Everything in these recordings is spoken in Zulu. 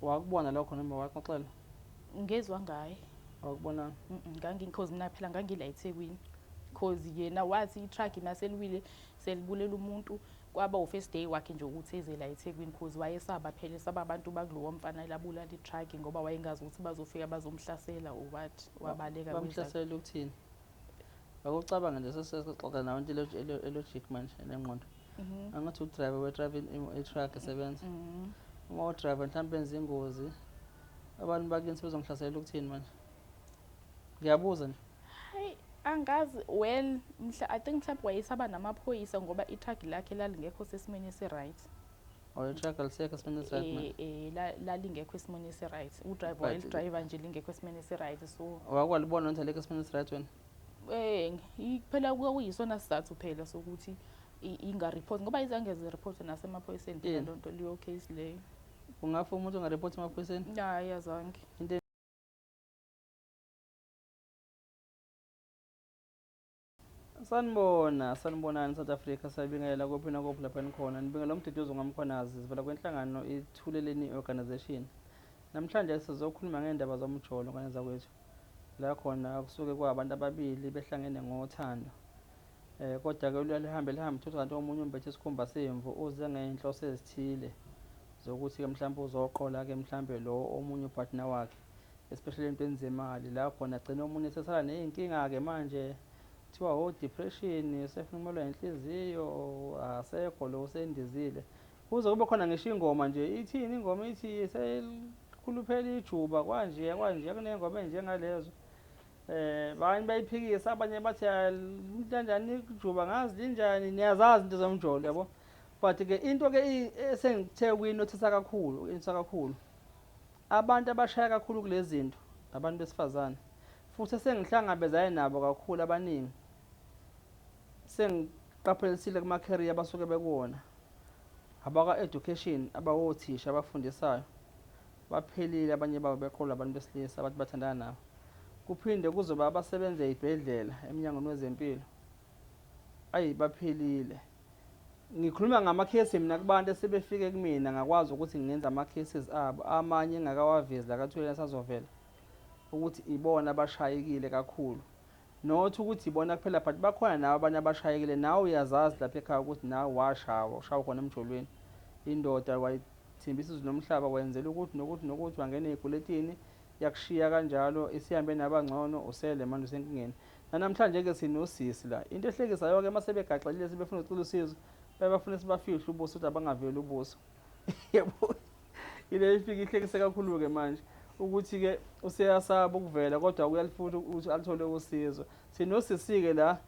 Wakubona lokho noma waxoxelwa? Ngezwa ngaye. Awukubonanga? Cause mina phela ngangila eThekwini. Cause yena wathi i-truck maseliwile selibulela umuntu, kwaba u-first day wakhe nje ukuthi eze la eThekwini, cause wayesaba phela, esaba abantu bakulowo mfana elabulala i-truck, ngoba wayengazi ukuthi bazofika bazomhlasela or what. Wabaleka. Bamhlasela ukuthini? Akucabange nje, sesixoxa nawe into e-logic manje enengqondo. Angathi udriver we-drive i-truck esebenza. Uma udriver mhlawumbe enza ingozi, abantu bakini sebezongihlasela ukuthini manje? Ngiyabuza nje. Hayi, angazi. Well, mhla I think mhlawumbe wayesaba namaphoyisa ngoba i-truck lakhe lalingekho sesimweni esi-right. Or i-truck alisekho esimeni esi-right manje? Lalingekho esimweni esi-right. Udriver But- wayelidriver nje lingekho esimweni esi-right, so Wakwalibona ukuthi alikho esimeni esi-right wena? Phela kwakuyisona sizathu phela sokuthi inga-report, ngoba izange zireport nasemaphoyiseni phela. Yini? Loo nto leyo, case leyo. Ungafa umuntu ongareport emaphoyiseni? Hayi, azange. Into Sanibona, sanibonani South Africa, siyabingelela kuphi nakuphi lapha nikhona. Nibingelela uMduduzi ngoMkhwanazi, sivela kwenhlangano iThuleleni Organization. Namhlanje sizokhuluma ngendaba zomjolo, ngane zakwethu. La khona kusuke kwabantu ababili behlangene ngothando. Kodwa ke luya lihambe lihambe, uthole kanti omunye umbethe isikhumba semvu, uze ngey'nhloso ezithile zokuthi ke mhlawumbe uzoqola ke mhlawumbe lo omunye upartner wakhe, especially entweni zemali, la khona gcina omunye sesala ney'nkinga-ke manje, kuthiwa o depression, usefuna ukumelwa inhliziyo, asekho lo, usendizile. Kuze kube khona ngisho ingoma nje, ithini ingoma, ithi selikhuluphela ijuba kwanje kwanje, kuney'ngoma ey'njengalezo. Abanye bayiphikisa, abanye bathi kanjani ijuba, ngazi linjani, niyazazi into zomjolo, yabo. But ke into ke esengithe ukuyinothisa kakhulu, ukuyinothisa kakhulu, abantu abashaya kakhulu kulezi zinto abantu besifazane, futhi esengihlangabezane nabo kakhulu abaningi, sengiqaphelisile kuma-career abasuke bekuwona, abakwa-education, abawothisha abafundisayo, baphelile abanye babo beqolwa abantu besilisa abathi bathandana nabo. Kuphinde kuzoba abasebenza ey'bhedlela, emnyangweni wezempilo, ayi, baphelile. Ngikhuluma ngamakhesi mina kubantu esebefike kumina, ngakwazi ukuthi ngingenza ama-cases abo, amanye engakawavezi la kaThuleleni, asazovela ukuthi ibona abashayekile kakhulu. Not ukuthi ibona kuphela, but bakhona nawe abanye abashayekile. Nawe uyazazi lapha ekhaya ukuthi nawe washawa, ushawa khona emjolweni, indoda wayithembisa izulu nomhlaba, wenzela ukuthi nokuthi nokuthi, wangena ey'kweletini, yakushiya kanjalo, isihambe nabangcono, usele manje usenkingeni. Nanamhlanje-ke sinosisi la. Into ehlekisayo-ke, uma sebegaxelile sebefuna ukucela usizo, baye bafune sibafihle ubuso, ukuthi abangaveli ubuso, yabo. Ile ifike ihlekise kakhulu-ke manje ukuthi-ke useyasaba ukuvela, kodwa uyalifuna ukuthi alithole usizo. Sinosisi-ke la,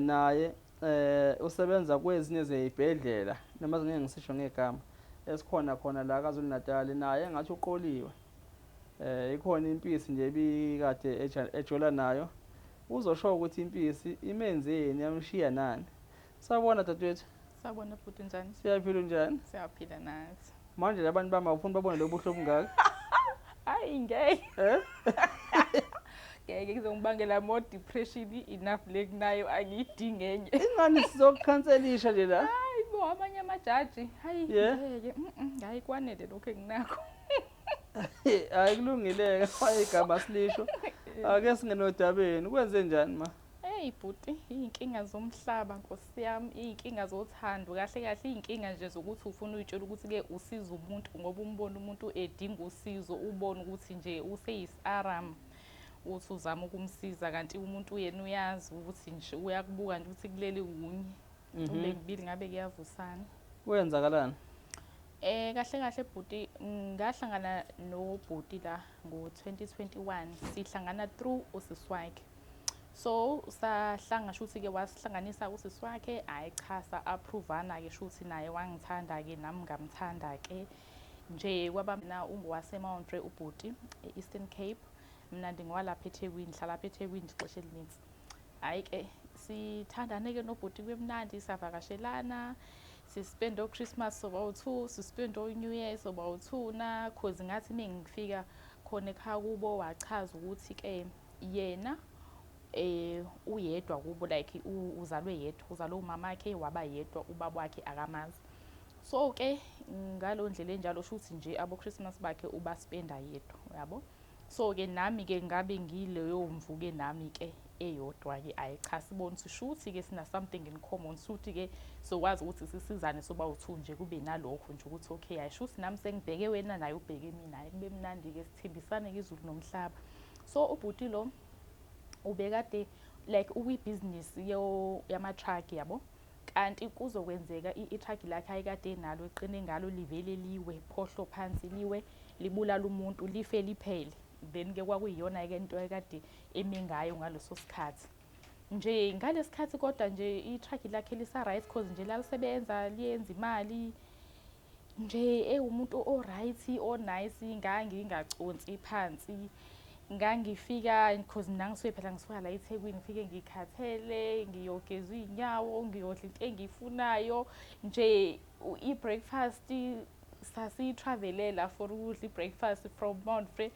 naye usebenza kwezinye zey'bhedlela, noma zingeke ngisisho ngegama, esikhona khona la KwaZulu Natal, naye engathi uqoliwe. Ikhona impisi nje ebikade ejola nayo, uzosho ukuthi impisi imenzeni, yamshiya nani. Sawubona dadewethu. Sawubona bhuti, njani? Siyaphila, unjani? Siyaphila nathi. Manje labantu bami awufuni babone lo buhle obungaka? Hayi, ngeke. Eh? Ngeke, kuzongibangela more depression, enough le kunayo, angiyidingi enye. Ingani sizokukhanselisha nje la? Hayi bo, amanye amajaji. Hayi, ngeke. Hayi, kwanele lokho enginakho. Hayi, kulungile-ke, igama silisho. Ake singene odabeni. Kwenze njani ma? Hey bhuti, iy'nkinga zomhlaba nkosi yami, iy'nkinga zothando, kahle kahle iy'nkinga nje zokuthi ufuna uy'tshela ukuthi-ke usiza umuntu, ngoba umbona umuntu edinga usizo, ubone ukuthi nje useyisi-aram, uthi uzama ukumsiza, kanti umuntu yena uyazi ukuthi nje uyakubuka nje ukuthi kuleli kunye, kule kubili ngabe kuyavusana. Kwenzakalani? Kahle kahle bhuti, ngahlangana nobhuti la ngo-2021, sihlangana through usisi wakhe. So sahlanga, shuthi ke wasihlanganisa usisi wakhe, hayi cha, sa-approvana ke, shuthi naye wangithanda ke, nami ngamthanda ke nje. Kwaba mina ungowase-Mount Frere ubhuti, e-Eastern Cape, mina ndingowalapha eThekwini, ngihlala lapha eThekwini nje ixesha elininzi. Hhayi ke, sithandane ke nobhuti, kube mnandi, savakashelana, sispend o-Christmas soba u-two, sispend o-New Year soba u-two na, cause ngathi mengifika khona ekhaya kubo, wachaza ukuthi ke yena uyedwa kubo, like uzalwe yedwa, uzalwe umama wakhe waba yedwa, ubaba wakhe akamazi. So-ke ngaleyo ndlela enjalo, shuthi nje abo-Christmas bakhe ubaspenda yedwa, uyabo. So-ke nami-ke ngabe ngileyo mvu-ke nami-ke eyodwa-ke, ayi cha, sibone ukuthi shuthi-ke sina something in common, shuthi-ke sokwazi ukuthi sisizane soba u-two nje, kube nalokho nje ukuthi okay, hayi shuthi nami sengibheke wena, naye ubheke mina, hhayi kube mnandi-ke, sithembisane-ke izulu nomhlaba. So ubhuti lo ubekade like ukwibhizinisi yama-truck, yabo, kanti kuzokwenzeka i-truck lakhe ayekade enalo eqine ngalo livele liwe phohlo phansi, liwe libulala umuntu, life liphele. Then-ke kwakuyiyona-ke into ekade emi ngayo ngaleso sikhathi nje, ngalesikhathi kodwa nje i-truck lakhe lisa-right, cause nje lalisebenza, liyenza imali nje, ewumuntu o-right, o-nice. Ngangingaconsi phansi, ngangifika cause mina ngisuke phela ngisuka la eThekwini, ngifike ngikhathele, ngiyogeza iy'nyawo, ngiyodla into engiyifunayo nje. I-breakfast sasiyi-travelela for ukudla i-breakfast from Mount Frere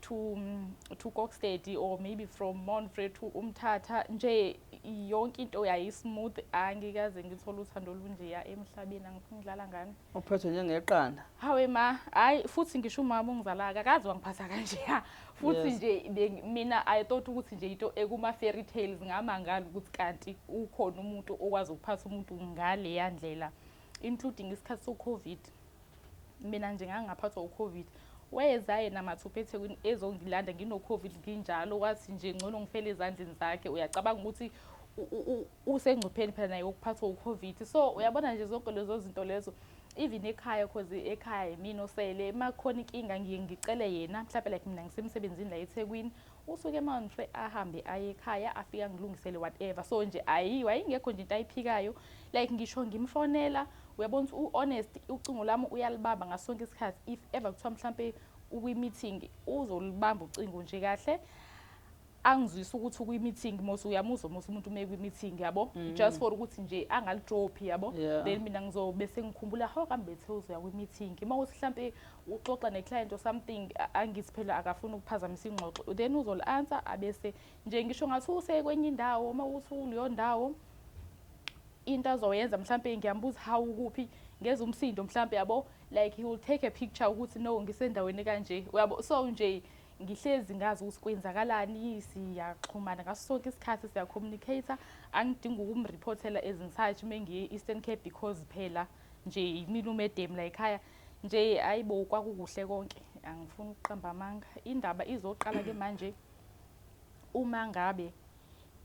to Kokstad, or maybe from Mount Frere to Umthatha nje. Yonke into yayi-smooth. Angikaze ngithole uthando olunjeya emhlabeni, angifuni ukudlala ngani. Uphethwe njengeqanda. Hawe ma, hayi futhi ngisho umama ongizalaka akazi wangiphatha kanjeya futhi. Nje mina I thought ukuthi nje into ekuma-fairy tales, ngamangala ukuthi kanti ukhona umuntu okwazi ukuphatha umuntu ngaleya ndlela, including isikhathi so-COVID. Mina nje ngangingaphathwa u-COVID, weza yena mathupha eThekwini ezongilanda ngino-COVID nginjalo, wathi nje ngcono ngifele ezandleni zakhe. Uyacabanga ukuthi usengcupheni phela naye wokuphathwa u-COVID. So uyabona nje zonke lezo zinto lezo, even ekhaya, cause ekhaya yimina osele, uma kukhona inkinga ngiye ngicele yena. Mhlawumbe like mina ngisemsebenzini la eThekwini, usuke eMount Frere ahambe aye ekhaya, afike angilungisele whatever. So nje ayi, wayengekho nje into ayiphikayo. Like ngisho ngimfonela, uyabona ukuthi u-honest, ucingo lami uyalibamba ngaso sonke isikhathi. If ever kuthiwa mhlampe ukwi-meeting, uzolibamba ucingo nje kahle, angizwise ukuthi ukwi-meeting mos, uyamuzwa mos umuntu uma ekwi-meeting, yabo, just for ukuthi nje angalidrophi, yabo. Then mina ngizobe sengikhumbula, hawu, kambe bethe uzoya kwi-meeting. Uma kuthi mhlampe uxoxa ne-client or something, angithi phela akafuni ukuphazamisa ingxoxo, then uzoli-answer abese nje ngisho ngathi usekwenye indawo. Uma kuthi kuleyo ndawo into azoyenza, mhlampe ngiyambuza, hawu, kuphi, ngeza umsindo mhlampe, yabo, like he will take a picture ukuthi no, ngisendaweni kanje, uyabo. So nje ngihlezi ngazi ukuthi kwenzakalani, siyaxhumana ngaso sonke isikhathi, siya-communicate. Angidingi ukumreportela as such uma ngiye e-Eastern Cape, because phela nje yimina u-madam la ekhaya nje. Hayibo, kwakukuhle konke, angifuni ukuqamba amanga. Indaba izoqala-ke manje uma ngabe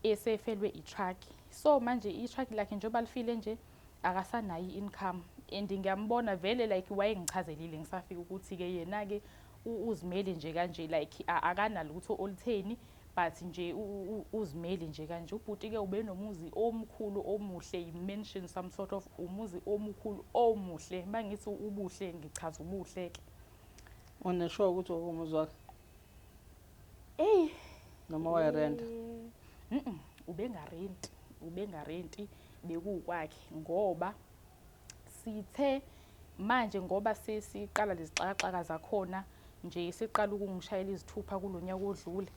esefelwe i-truck. So manje i-truck lakhe njengoba lifile nje, akasanayo i-income, and ngiyambona vele, like wayengichazelile ngisafika ukuthi-ke yena-ke uzimele nje kanje, like akanalutho olutheni, but nje uzimele nje kanje. Ubhuti-ke ubenomuzi omkhulu omuhle, i-mansion, some sort of umuzi omkhulu omuhle. Uma ngithi ubuhle, ngichaza ubuhle-ke. Unesure ukuthi umuzi wakhe Eyi. noma wayerenta? Ubengarenti, ubengarenti, bekukwakhe, ngoba sithe manje ngoba sesiqala lezixakaxaka zakhona nje, siqala ukungishayela izithupha kulo nyaka odlule,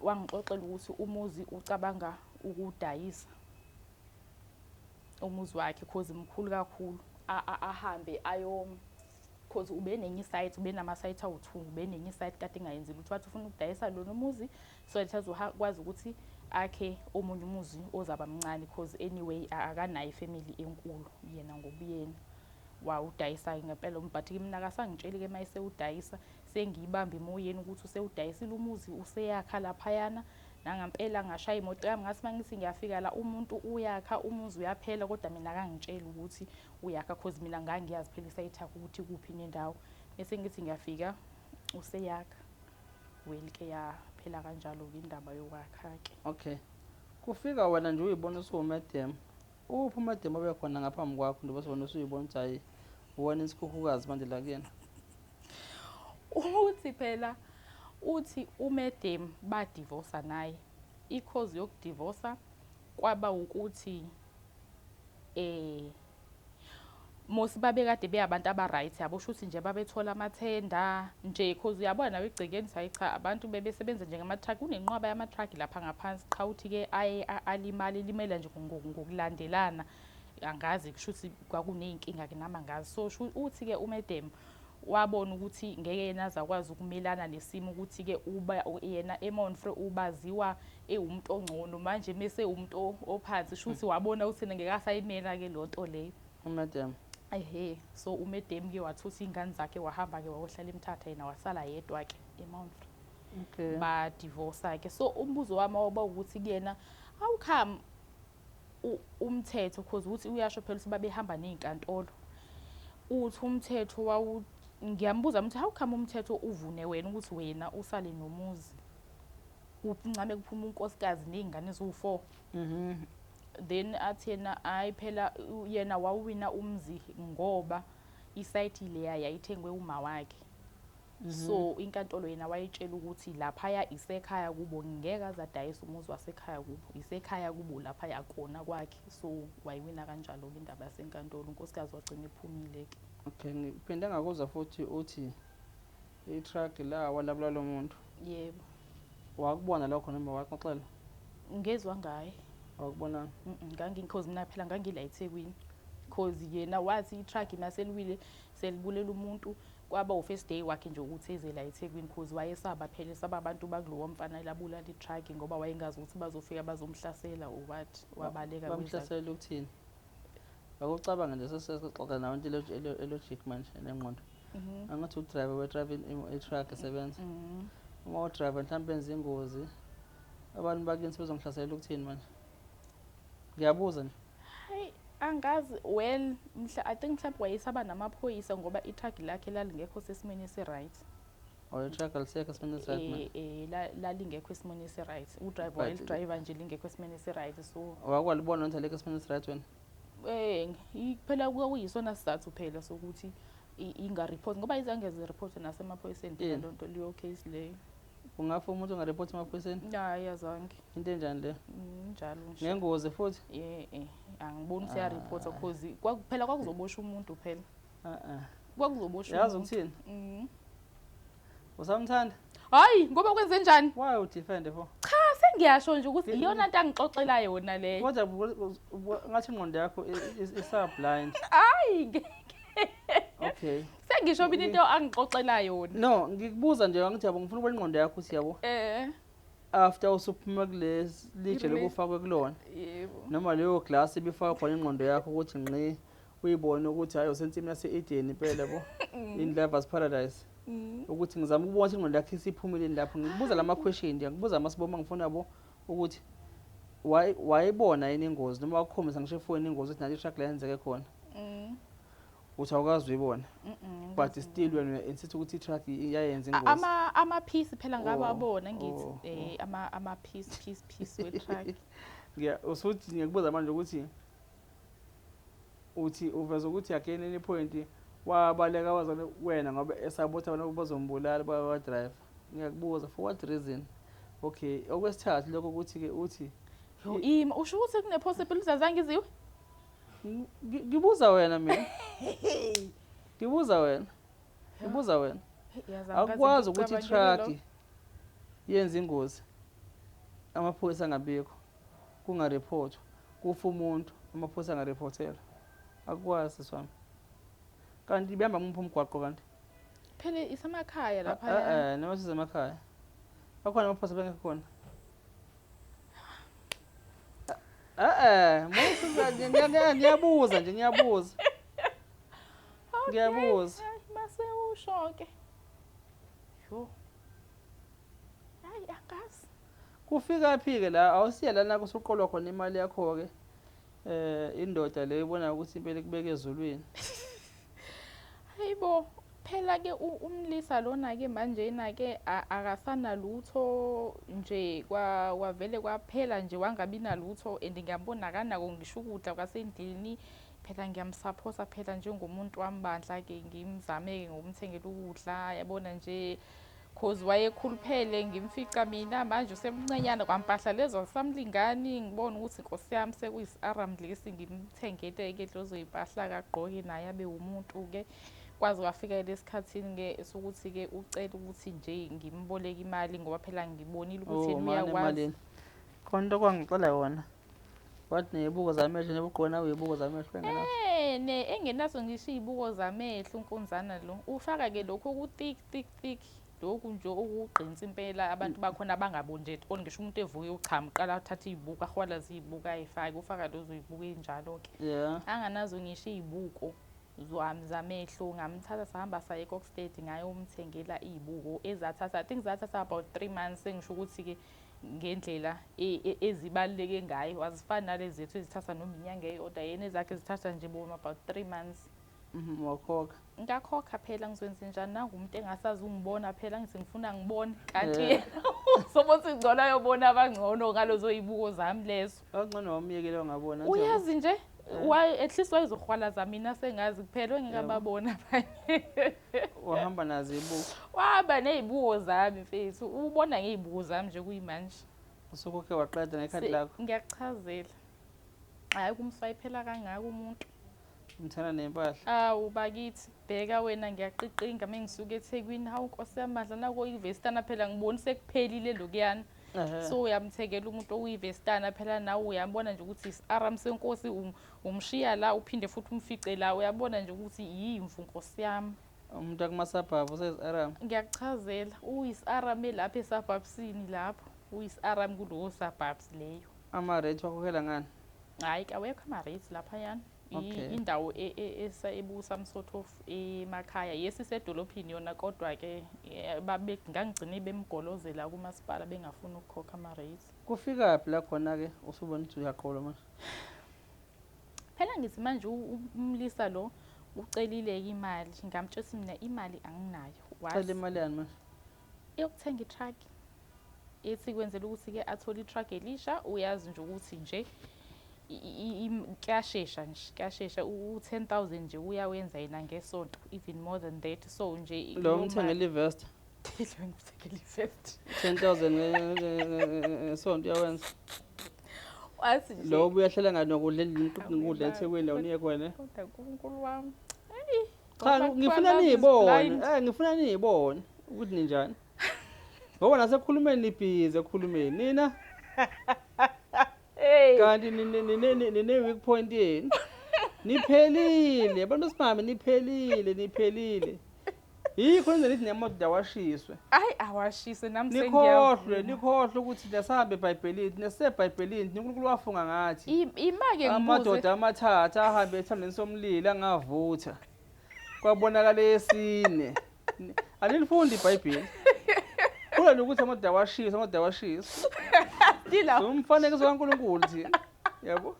wangixoxela ukuthi umuzi ucabanga ukuwudayisa umuzi wakhe, cause mkhulu kakhulu. Ahambe ayo, cause ubenenye isite, ubenama-site awu-two, ubenenye isite kade engayenzi lutho. Wathi ufuna ukudayisa lona umuzi so that azokwazi ukuthi akhe omunye umuzi ozaba mncane, cause anyway akanayo ifamily enkulu yena ngobuyena. Wawudayisa-ke ngempela, but-ke mina akasangitsheli-ke uma esewudayisa, sengiyibamba emoyeni ukuthi usewudayisile umuzi, useyakha laphayana. Nangampela ngashaya imoto yami, ngathi uma ngithi ngiyafika la, umuntu uyakha, umuzi uyaphela, kodwa mina akangitsheli ukuthi uyakha, cause mina ngangiyazi phela isaythi yakhe ukuthi kuphi nendawo. Bese ngithi ngiyafika, useyakha. Well-ke, yaphela kanjalo-ke indaba yokwakha-ke. Okay, kufika wena nje uyibona usuwu-madam. Uphi u-madam obekhona ngaphambi kwakho, njengoba wena usuyibona ukuthi hhayi, uwena isikhukhukazi manje la kuyena? Uthi phela, uthi u-madam badivosa naye. I-cause yokudivosa kwaba ukuthi mos babekade beyabantu aba-right, yabo, shuthi nje babethola amathenda nje, cause uyabona nawe egcekeni, hayi cha, abantu bebesebenza nje ngama-truck, kunenqwaba yama-truck lapha ngaphansi. Qha uthi-ke aye alimala, elimela nje ngokulandelana. Angazi, kusho ukuthi kwakuney'nkinga-ke nami angazi. So uthi-ke umadam wabona ukuthi ngeke yena aze akwazi ukumelana nesimo ukuthi-ke uba yena eMount Frere ubaziwa ewumuntu ongcono, manje mese umuntu ophansi, sho ukuthi wabona ukuthi yena ngeke asayimela-ke loo nto leyo. Umadam. Ehe, so umadam-ke wathutha iy'ngane zakhe wahamba-ke wayohlala eMthatha, yena wasala yedwa-ke eMount Frere. Badivosa-ke. So umbuzo wami wawuba ukuthi kuyena, how come umthetho, cause ukuthi uyasho phela ukuthi babehamba ney'nkantolo, uthi umthetho wawu, ngiyambuza ukuthi how come umthetho uvune wena ukuthi wena usale nomuzi, uncame kuphuma unkosikazi ney'ngane eziwu-4? Then athi yena hayi phela yena wawina umzi ngoba isaythi leya yayithengwe uma wakhe. So inkantolo yena wayitshela ukuthi laphaya isekhaya kubo, ngeke aze adayise umuzi wasekhaya kubo, isekhaya kubo laphaya akona kwakhe. So wayiwina kanjalo-ke indaba yasenkantolo, unkosikazi wagcina ephumile-ke. Okay, ngiphinde ngakuzwa futhi uthi i-truck lawa labulala umuntu. Yebo. Wakubona lokho noma waxoxela? Ngezwa ngaye. Awukubonanga? Cause mina phela ngangila eThekwini, cause yena wathi i-truck maseliwile selibulela umuntu, kwaba u-first day wakhe nje ukuthi eze la eThekwini, cause wayesaba phela, esaba abantu bakulowo mfana labulala i-truck, ngoba wayengazi ukuthi bazofika bazomhlasela or what, wabaleka kwezakhe. Bamhlasela ukuthini? Akucabanga nje, sesixoxa nawe into e-logic manje nengqondo. Angathi udriver we-drive i-truck esebenza. Uma udriver mhlawumbe enza ingozi, abantu bakini sebezongihlasela ukuthini manje? Ngiyabuza nje. Hayi, angazi. Well, I think mhlawumbe wayesaba namaphoyisa ngoba i-truck lakhe lalingekho sesimweni esi-right. Or i-truck alisekho esimeni esi-right manje? Lalingekho esimweni esi-right. Udriver But wayelidriver nje lingekho esimweni esi-right, so Wakwalibona ukuthi alikho esimeni esi-right wena? Phela kwakuyisona sizathu phela sokuthi inga-report, ngoba izange zireport nasemaphoyiseni phela Yini? loo nto, leyo case leyo. Kungafa umuntu ongareport emaphoyiseni? Hayi, azange. Into enjani le? Njalo nje. Ngengozi futhi? Angiboni ukuthi iyareport, cause phela kwakuzoboshwa umuntu phela. Kwakuzoboshwa Yazi umuntu. ukuthini? Usamthanda? Hayi, ngoba kwenze njani? Why udefend for? Cha, sengiyasho nje ukuthi iyona nto angixoxela yona leyo. Kodwa ngathi ingqondo yakho isa blind. Hayi, ngeke. Okay. Sengisho mina into angixoxela yona. No, ngikubuza nje angithi yabo, ngifuna ukubona ingqondo yakho ukuthi yabo. After usuphuma kulesi litshe lokufakwe kulona. Yebo. Noma leyo glass ibifakwe khona ingqondo yakho ukuthi ngqi uyibone ukuthi hayi usensimini yase-Eden impela yabo. In Lovers Paradise. Ukuthi ngizama ukubona ukuthi ingqondo yakho isiphumile lapho. Ngikubuza lama question nje, ngikubuza amasiboma, ngifuna yabo ukuthi wayibona yini ingozi noma wakukhombisa ngisho efonini ingozi ukuthi nale truck la yenzeke khona. Uthi awukazi uyibona. But still when you insist ukuthi i-truck iyayenza ingozi. Ama piece phela ngababona ngithi, ama piece, piece, piece we truck. Ngiya usuthi ngikubuza manje ukuthi uthi uveza ukuthi again any point wabaleka wazana wena ngoba esabotha abantu bazombulala ba driver. Ngiyakubuza for what reason? Okay, okwesithathu lokho ukuthi ke uthi Yo, ima usho ukuthi kune possibility azange iziwe? Ngibuza wena mina. Ngibuza wena. Ngibuza wena. Hey, yazi angikaze Akukwazi ukuthi ngikucabangele i-truck lokho. yenze ingozi. Amaphoyisa angabikho. Kungareportwa. Kufa umuntu, amaphoyisa angareportelwa. Akukwazi siswami. Kanti ibihamba ngumuphi umgwaqo kanti? Phela isemakhaya lapha. Noma sisemakhaya. Bakhona amaphoyisa bengekho khona. Ngiyabuza nje, ngiyabuza. Ngiyabuza. Hayi, mase usho ke. Yo. Hayi, angazi. Kufika phi ke la awusiya lana kusuqolwa khona imali yakho ke. Indoda le ibona ukuthi impela ikubeke ezulwini. Hayibo, phela ke umlisa lona ke manje na ke akasana lutho nje, kwavele kwaphela nje wangabi nalutho, and ngiyambona akanako ngisho ukudla kwasendlini. Phela ngiyamsupporta phela njengomuntu wami bandla ke, ngimzame ke ngokumthengela ukudla, yabona nje, cause wayekhuluphele ngimfica mina manje usemncanyana kwampahla lezo asamlingani, ngibona ukuthi inkosi yami sekuyisi-aram lesi, ngimthengele ke lezo zimpahla akagqoke naye abe umuntu ke. Kwaze kwafika lesikhathini ke sokuthi ke ucela ukuthi nje ngimboleke imali ngoba phela ngibonile ukuthi Oh, yena mane uyakwazi. emalini. Khona into okwangixela yona. Wathi ney'buko zamehlo njengoba ugqoke nawe iy'buko zamehlo engenazo. Ne engenazo ngisho iy'buko zamehlo unkunzana lo. Ufaka-ke lokhu oku-thick thick thick lokhu nje okugqinsa impela abantu bakhona bangaboni nje at all ngisho umuntu evuke uchama uqala athathe iy'buko ahwalaze iy'buko ay'fake ufaka lezo y'buko ey'njalo-ke. Anganazo ngisho iy'buko zamehlo ngamthatha sahamba saye eKokstad ngayomthengela iy'buko ezathatha I think zathatha about 3 months sengisho ukuthi-ke ngendlela ezibaluleke ngayo azifani nalezi zethu ezithatha noma inyanga eyodwa yena ezakhe zithatha nje bona about 3 months. Wakhokha. Ngakhokha phela ngizokwenze njani nangu umuntu engasazi ungibona phela ngithi ngifuna ngibone kanti yena uzobe ngcono ayobona abangcono ngalezo y'buko zami lezo. Okungcono wamyekela wangabona. Uyazi nje at least wayezohwalaza mina sengazi kuphela engingababona abanye. Wahamba nazo iy'buko. Wahamba ney'buko zami mfethu ubona ngey'buko zami nje kuyimanje. Usukhokhe waqeda ngekhadi lakho. Ngiyakuchazela. Hhayi ukumswayiphela kangaka umuntu. Umthanda nempahla. Awu bakithi bheka wena ngiyaqiqinga uma ngisuka eThekwini hawu Nkosi yamandla nako ivestana phela ngiboni sekuphelile lokuyana. So uyamthengela umuntu okuyivestana phela nawe uyambona nje ukuthi isi-aram senkosi umshiya la uphinde futhi umfice la uyabona nje ukuthi yimvu Nkosi yami. Umuntu akuma-suburb usezi-aram. Ngiyakuchazela uyisi-aram elapha e-suburbsini lapho uyisi-aram kulowo suburbs leyo. Ama-rate wakhokhela ngani? Hhayi awekho ama-rates laphayana. Indawo ebu-some sort of emakhaya yes isedolophini yona kodwa-ke ngangigcine bemgolozela kumasipala bengafuni ukukhokha ama-rates. Kufikaphi la khona-ke usubona ukuthi uyaqolwa manje? Phela ngithi manje umlisa lo ucelile-ke imali ngamtshela ukuthi mina imali anginayo. Cela imali yani manje? Eyokuthenga i-truck. Ethi kwenzela ukuthi-ke athole i-truck elisha uyazi nje ukuthi nje kuyashesha nje kuyashesha u-10,000 nje uyawenza yena ngesonto even more than that so nje Lo leyo umthengela ivest. Lo ngimthengela ivest. 10,000 ngesonto uyawenza. Wathi nje Lo ubuyahlala ngani nokudla Hawe ukudla eThekwini la uniye khona. Kodwa uNkulunkulu wami. Eyi, Cha ngoba ngifuna kuthiwa love is niyibone. blind. Ngifuna niyibone ukuthi ninjani. Ngoba nasekukhulumeni nibhizi ekukhulumeni nina Hey. kanti nine weak point yenu. Niphelile abantu besimame niphelile niphelile. Yikho nize nithi namadoda awashiswe. Hayi awashise nami Nikhohlwe sengiyavuma. nikhohlwe ukuthi nasahambe eBhayibhelini nasebhayibhelini uNkulunkulu wafunga ngathi. Ima-ke ngibuze. Amadoda amathathu ahambe ethandweni somlilo angavutha. Kwabonakala esine. Anilifundi iBhayibheli. Kula nokuthi amadoda awashiswe amadoda awashiswe. Dila. Umfanekiso kaNkulunkulu thina. Yabo?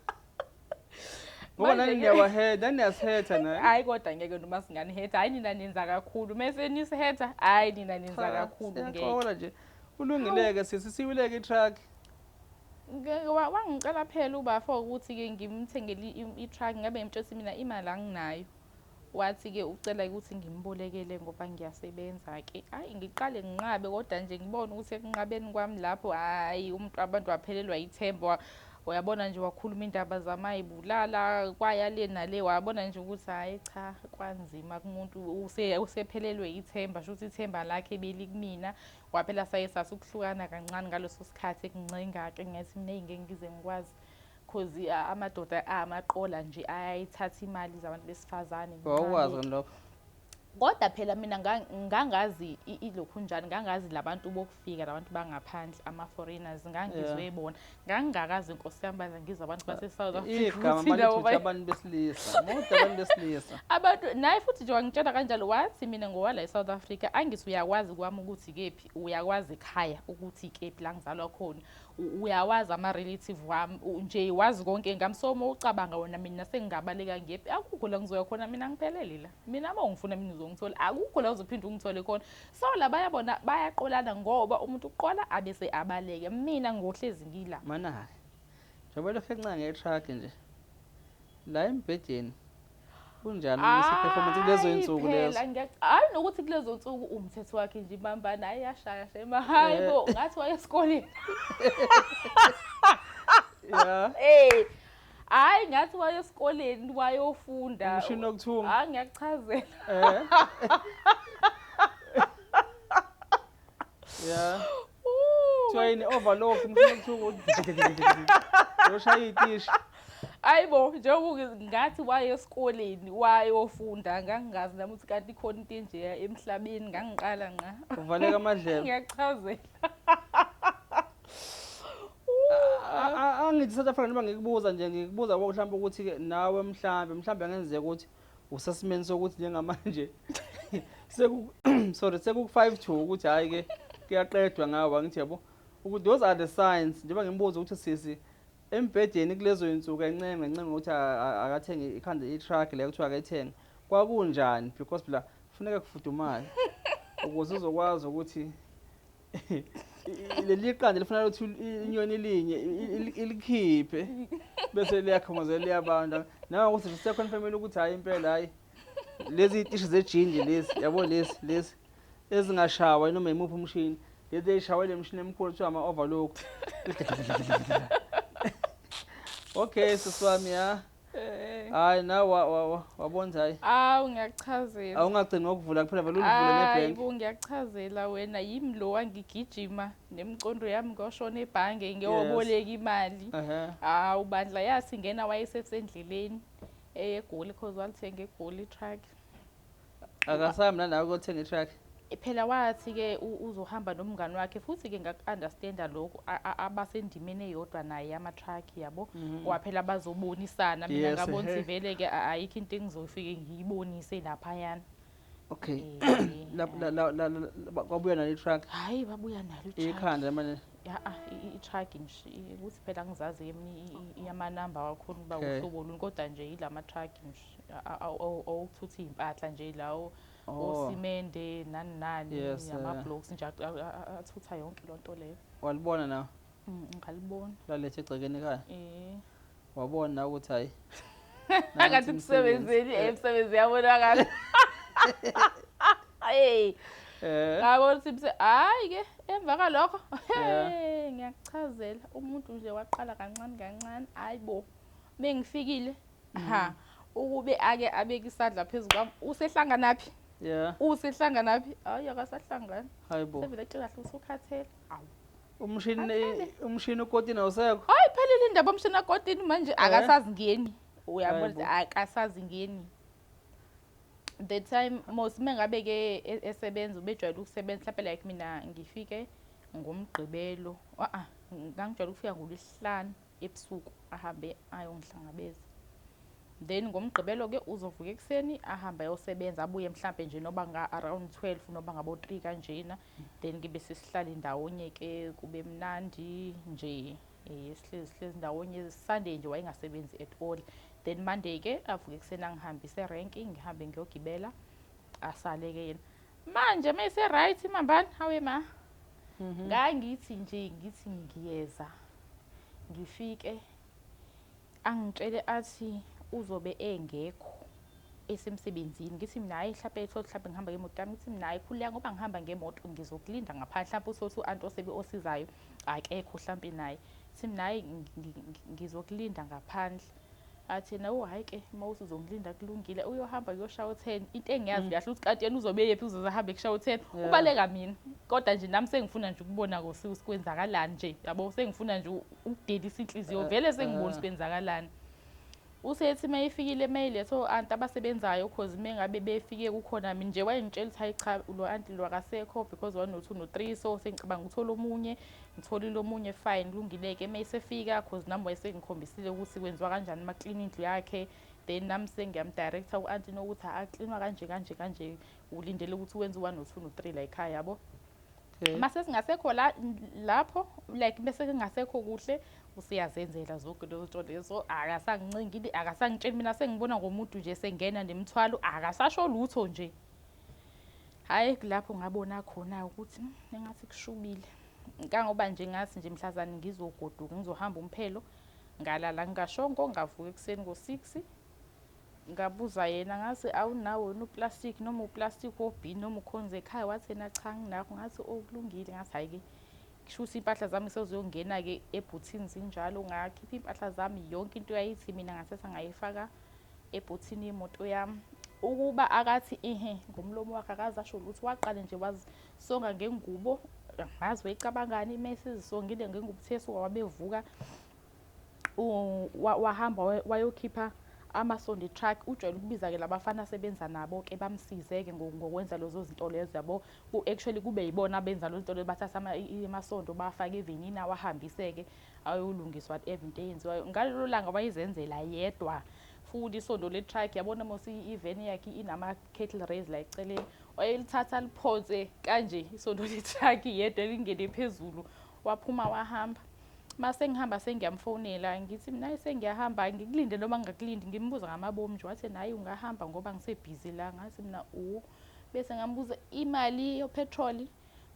Ngoba nani Manje-ke- niyawaheda, nani niyasihetha naye. Hayi kodwa ngeke noma singanihetha. Hayi nina nenza kakhulu. Mese nisihetha, hayi nina nenza kakhulu ngeke. Siyaqola nje. Kulungileke sisi siwileke i-truck. Ngeke wangicela phela ubafo ukuthi-ke ngimthengele i-truck ngabe ngimtshela ukuthi mina imali anginayo. Wathi-ke ucela ukuthi ngimbolekele ngoba ngiyasebenza-ke. Hhayi ngiqale nginqabe kodwa nje ngibone ukuthi ekunqabeni kwami lapho hhayi umuntu abantu waphelelwa ithemba. Uyabona nje wakhuluma indaba zamayibulala kwaya le nale wabona nje ukuthi hhayi cha kwanzima kumuntu usephelelwe ithemba sho ukuthi ithemba lakhe belikumina. Waphela saye sasukuhlukana kancane ngaleso sikhathi ekuncenga-ke ngathi mina eyi ngeke ngize ngikwazi. Cause amadoda amaqola nje ayayithatha imali zabantu besifazane. Wawukwazi nginqabe-ke. lokho. Kodwa phela mina ngangazi ilokhu njani ngangazi labantu bokufika labantu bangaphandle ama-foreigners ngangizwe bona ngangingakazi nkosi yami baze ngizwe abantu base-South Africa Igama ukuthi nabo malithi abantu besilisa. Mude abantu besilisa. Abantu naye futhi nje wangitshela kanjalo wathi mina ngowala e-South Africa angithi uyakwazi kwami ukuthi kephi uyakwazi ekhaya ukuthi kephi la ngizalwa khona uyawazi ama-relative wami nje wazi konke ngami so uma ucabanga wona mina sengingabaleka ngephi akukho la ngizoya khona mina ngiphelele la mina uma ungifuna mina uzongithola akukho la uzophinde ungithole khona so la bayabona bayaqolana ngoba umuntu uqola abese abaleke mina ngohlezi ngila. Mana-ke njengoba lokhu encane nge-truck nje la embhedeni kunjani isi-performance kulezo Hhayi insuku phela, lezo? Hhayi nokuthi kulezo nsuku umthetho wakhe nje ibambana hhayi yashaya shema hayi bo ngathi waye esikoleni. Eh hhayi ngathi waye esikoleni wayofunda. Umshini wokuthunga. Hhayi ngiyakuchazela. Kuthiwa yini overlock umshini wokuthunga. Uyoshaya iy'tishi. Hayi bo, njengoba ngathi waye esikoleni wayofunda, ngangingazi nami ukuthi kanti ikhona into enjeya emhlabeni, ngangiqala nqa. Uvaleka amadlebe. Ngiyachazela. Angithi South Africa, noma ngikubuza nje, ngikubuza mhlawumbe ukuthi-ke nawe mhlambe angenzeka ukuthi usesimeni sokuthi njengamanje seku sorry seku-5 to ukuthi hhayi-ke kuyaqedwa ngawo, angithi yabo ukuthi those are the signs. Njengoba ngimbuza ukuthi sisi embhedeni kulezo yinsuku encenga encenga ukuthi akathenge ikhanda i-truck le kuthiwa akayithenge, kwakunjani? Because phela kufuneka kufudumale ukuze uzokwazi ukuthi leli qanda lifanele ukuthi inyoni linye ilikhiphe bese liyakhongozela liyabanda. Nawe ukuthi seconfirmile ukuthi hhayi impela, hhayi lezi iy'tishi zejinji lezi, yabo, lezi ezingashawa noma imuphi umshini, lezi ey'shawe le mishini emikhulu kuthiwa ama-overlock. Okay, sisi wami, ya, hhayi nawe wabona hhayi. Awu, ngiyakuchazela. Awungagcini ngokuvula kuphela, vele ulivule Hayi nebhenki. bo, ngiyakuchazela wena, yimi lo wangigijima nemicondo yami ngoshona ebhange ngiyoboleka imali. Hawu bandla, yathi ngena wayesesendleleni eyeGoli, cause walithenga eGoli i-truck. Akasahambi nanawe kuyothenga i-truck? Phela wathi-ke uzohamba nomngani wakhe, futhi-ke ngaku-understanda lokhu, abasendimeni eyodwa naye yama-truck, yabo, kwaphela bazobonisana. Mina ngabona ukuthi vele-ke ayikho into engizofike ngiyibonise laphayana. Okay. Kwabuya nalo i-truck? Hhayi, babuya nalo i-truck. Ikhanda manje? Ya, i-truck nje, ukuthi phela angizazi-ke mina amanamba wakhona ukuba uhlobo luni, kodwa nje yilama-truck nje awokuthutha iy'mpahla nje lawo, osimende nani nani, ama-blocks nje, athutha yonke loo nto leyo. Walibona nawe? Ngalibona. Laletha egcekeni ekhaya? Eh. Wabona nawe ukuthi hhayi, Akathi emsebenzini, emsebenzi yabonakala. Hey. Ngabona ukuthi hhayi-ke emva kwalokho, hey, ngiyakuchazela, umuntu nje waqala kancane kancane, hayi bo, mengifikile, ha, ukube ake abeke isandla phezu kwami, usehlanganaphi? Usehlanganaphi? Hayi, akasahlangani. Hayi bo. Sevele etshela kahle usukhathele. Awu. Umshini ukotini awusekho? Hayi, phelile indaba omshini akotini manje, akasazingeni. Uyabona ukuthi akasazingeni. The time most mengabe ke esebenza, ubejwayele ukusebenza mhlawumbe like mina ngifike ngoMgqibelo, a ngangijwayele ukufika ngoLwesihlanu ebusuku, ahambe ayongihlangabeza. Then ngoMgqibelo ke uzovuka ekuseni ahambe ayosebenza, abuye mhlambe nje noba nga around 12 noba ngabo 3 kanjena, then ke bese sihlale ndawonye ke kube mnandi nje, sihlezi ndawonye. Sunday nje wayengasebenzi at all. Then Monday ke avuke ekuseni angihambise erenki, ngihambe ngiyogibela, asale ke yena. Manje mayise right mambani, hawe ma. Ngangithi nje ngithi ngiyeza, ngifike angitshele athi uzobe engekho esemsebenzini. Ngithi mina hayi, mhlawumbe ethole mhlawumbe ngihamba ngemoto yami. Ngithi mina hayi, khululeka ngoba ngihamba ngemoto, ngizokulinda ngaphandle, mhlawumbe uthole u-anti osebe osizayo akekho mhlawumbe naye. Ngithi mina hayi, ngizokulinda ngaphandle. Athi yena, oh hhayi-ke, uma uthi uzongilinda kulungile, uyohamba kuyoshaya u-10. Into engiyazi kahle ukuthi kanti yena uzobe eyephi, uzoze ahambe kushaya u-10. Ubaleka mina, kodwa nje nami sengifuna nje ukubona ukuthi kwenzakalani nje, yabo, sengifuna nje ukudelisa inhliziyo, vele sengibona ukuthi kwenzakalani. Usethi uma efikile emayiletho o-anti abasebenzayo, cause uma ngabe befike kukhona mina nje, wayengitshela ukuthi hayi cha, lo anti lo akasekho because 1 no 2 no 3, so sengicabanga ukuthola omunye. Ngitholile omunye, fine, kulungile-ke. Uma esefika, cause nami wayesengikhombisile ukuthi kwenziwa kanjani uma clean indlu yakhe, then nami sengiyamdirecta u-anti nokuthi aklinwa kanje kanje kanje, ulindele ukuthi wenze u-1 no 2 no 3 la ekhaya, yabo. Mase singasekho la lapho, like bese kungasekho kuhle, usiyazenzela zonke lezo nto lezo, akasangincengile, akasangitsheli. Mina sengibona ngomuntu nje sengena nemithwalo, akasasho lutho nje. Hhayi, kulapho ngabona khona ukuthi engathi kushubile, kangoba nje ngathi nje mhlazane ngizogoduka, ngizohamba umphelo, ngalala ngingashongo, ngavuka ekuseni ngo-6, ngabuza yena ngathi awunawo yini uplastic, noma uplastic wobhini, noma ukhonze ekhaya? Wathi yena cha, nginakho. Ngathi okulungile. Ngathi hhayi-ke, kusho ukuthi iy'mpahla zami seziyongena-ke ebhuthini zinjalo. Ngakhipha iy'mpahla zami, yonke into yayithi mina ngathatha ngayifaka ebhuthini yemoto yami. Ukuba akathi ihe ngomlomo wakhe, akaze asho lutho, waqale nje wazisonga ngengubo, angazi wayecabangani. Uma esezisongile ngengubo, uthe esuka wabevuka. Wahamba wayokhipha amasondo e-truck. Ujwayele ukubiza-ke labafana asebenza nabo-ke, bamsize-ke ngokwenza lezo zinto lezo, yabo. Actually kube yibona abenza lezo zinto lezo, bathatha amasondo bawafake evenini, awahambise-ke ayolungiswa, whatever into eyenziwayo. Ngalelo langa wayezenzela yedwa futhi isondo le-truck, yabona mos iveni yakhe inama-cattle raise la eceleni, wayelithatha liphonse kanje isondo le-truck yedwa, lingene phezulu. Waphuma wahamba. Mase ngihamba sengiyamfonela, ngithi mina, "Hayi, sengiyahamba, ngikulinde noma ngingakulindi?" Ngimbuza ngamabomu nje. Wathi, "Hayi, ungahamba ngoba ngisebhizi la." Ngathi mina, "U," bese ngambuza imali yopetroli.